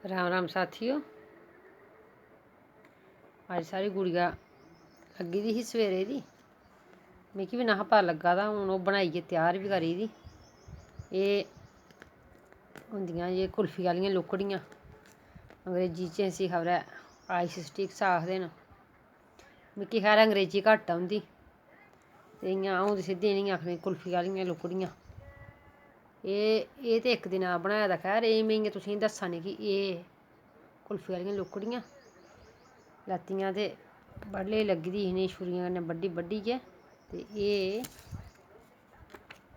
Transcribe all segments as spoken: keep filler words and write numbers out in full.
राम राम साथियो। अज्ज साढ़ी गुड़िया लग्गी दी ही सवेरे दी, मिगी बी नेहा पता लग्गा दा। हून ओह् बनाइयै त्यार बी करी दी। एह् होंदियां जे कुल्फी आह्लियां लुकड़ियां, अंग्रेजी च इसी खबरै आइस स्टिक्स आखदे न। मिगी खैर अंग्रेजी घट्ट औंदी, ते इ'यां अ'ऊं ते सिद्धी इ'नेंगी आखनी कुल्फी आह्लियां लुकड़ियां। एह् एह् ते इक दिना बनाए दा, खैर एह् में इ'यां तुसेंगी दस्सा नी कि एह् कुल्फी आह्लियां लुकड़ियां लैतियां ते बड़ले लग्गी दी ही इ'नें छुरियें कन्नै बड्डी बड्डियै। ते एह्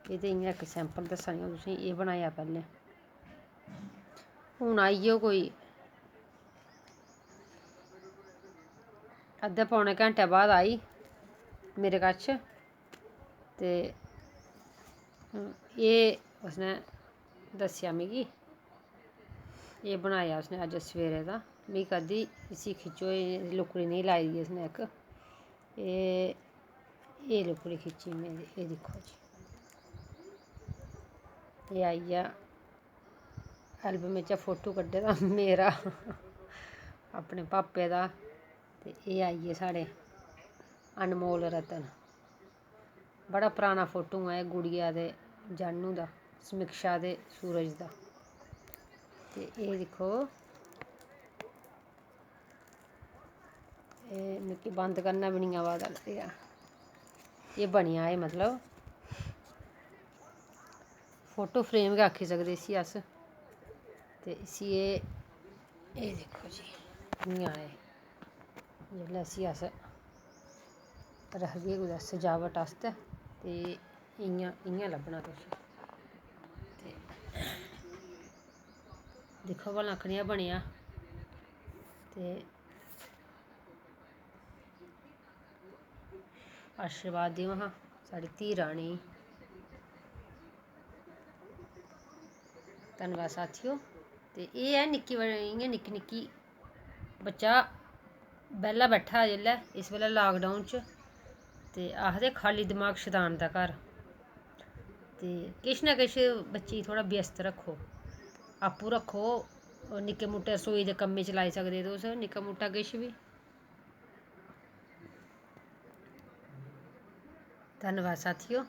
एह् ते इ'यां इक सैंपल दस्सा नी अ'ऊं तुसेंगी, एह् बनाया पैह्लें। हून आई गेओ कोई अद्धे पौने घैंटे बाद आई मेरे कश, ते एह् उसने दस्सेआ मिगी, एह् बनाया उसने अज्ज सवेरे दा। मिगी करदी, इसी खिच्चो, एह् लुकड़ी नेही लाई दी इसने इक, एह् एह् लुकड़ी खिच्ची में, एह् दिक्खो जी, एह् आई गेआ एल्बम चा फोटो कड्ढे दा मेरा, अपने पापे दा, ते एह् आई गे साढ़े अनमोल रतन। बड़ा पराना फोटो ऐ गुड़िया ते जानू दा, समीक्षा ते सूरज दा। ते एह् दिक्खो, एह् मिगी बंद करना बी निं आवा दा। एह् बनेआ, एह् मतलब फोटो फ्रेम गै आक्खी सकदे इसी अस। ते इसी एह्, एह् दिक्खो जी, इ'यां एह्, जिसलै इसी अस रखगे कुतै सजावट आस्तै, ते इ'यां, इ'यां लब्भना तुस। ते दिक्खो भला कनेहा बनेआ। ते आशीर्वाद देओ हां साढ़ी धी रानी गी। धन्नबाद साथियो। ते एह् ऐ निक्की, इ'यां निक्की निक्की बच्चा बेह्ला बैठा दा जेल्लै, इस बेल्लै lockdown च, ते आखदे खाल्ली दमाग शतान दा घर। ते किश ना किश बच्चे गी थोह्ड़ा व्यस्त रक्खो, आपूं रक्खो। निक्के मुट्टे रसोई दे कम्में च लाई सकदे तुस निक्का मुट्टा किश बी। धन्नबाद साथियो।